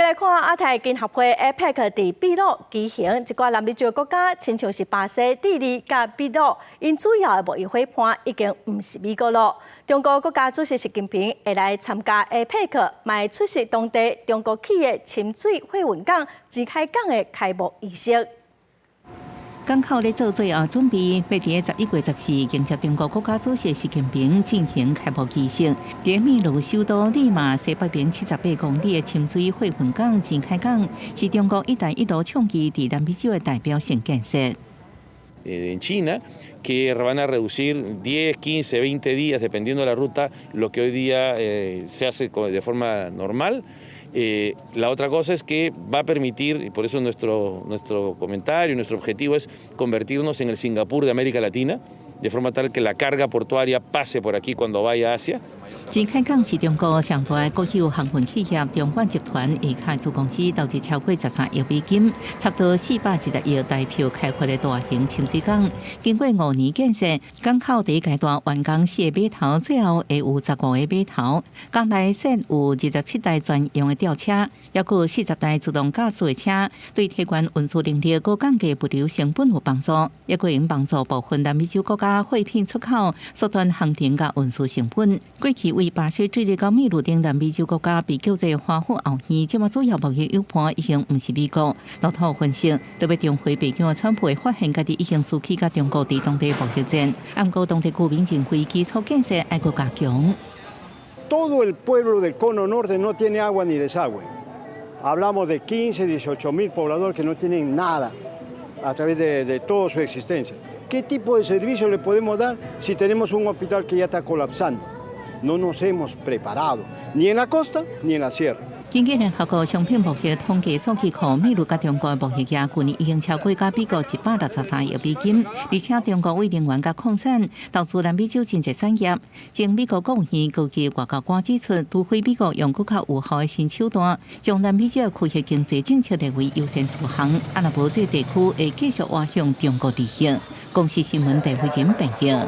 來看亞太經合會 APEC 佇秘魯舉行，一寡南美洲國家，親像是巴西、智利佮秘魯，𪜶主要的貿易夥伴已經毋是美國囉。中國國家主席習近平會來參加 APEC，嘛會出席當地中國企業深水貨運港錢開港的開幕儀式。港口咧做最後準備，欲佇11月14迎接中國國家主席習近平進行開幕儀式。佇秘魯首都利馬西北邊78公里的深水貨運港錢開港，是中國「一帶一路」倡議佇南美洲的代表性建設。 En China, que van a reducir 10, 15, 20 días, dependiendo de la ruta, lo que hoy día se hace de forma normal. La otra cosa es que va a permitir, y por eso nuestro comentario, nuestro objetivo es convertirnos en el Singapur de América Latina, de forma tal que la carga portuaria pase por aquí cuando vaya a Asia. 錢開港是中國上大的國有航運企業中遠集團下跤子公司投資超過13億美金，差不多410億台票開發的大型深水港。經過5年建設，港口第一階段完工四个碼頭，最後會有15個碼頭。港內設有27台專用的吊車，抑閣40台自動駕駛的車，對提懸運輸能力、閣降低物流成本有幫助，抑閣會幫助部分南美洲國家貨品出口，縮短航程佮運輸成本。過去為巴西、智利、佮秘魯等南美洲國家被叫做華府後院，這馬主要貿易友伴已經毋是美國。路透分析，特別重回白宮的川普會發現家己已經輸去佮中國佇當地貿易戰，毋過當地居民認為基礎建設愛閣加強。 Todo el pueblo del cono norte no tiene agua ni desagüe. Hablamos de 15, 18 mil pobladores que no tienen nada a través de toda su existencia. ¿Qué tipo de servicio le podemos dar si tenemos un hospital que ya está colapsando? No nos hemos preparado, ni en la costa ni en la sierra. 根據聯合國商品貿易統計數據庫，秘魯佮中國貿易額去年已經超過佮美國163億美金，而且中國為能源佮礦產投資南美洲真濟產業。前美國國務院高級外交官指出，除非美國用閣較有效的新手段，將南美洲的區域經濟政策列為優先事項，啊若無這個地區會繼續倚向中國利益。公視新聞鄭慧珍編譯。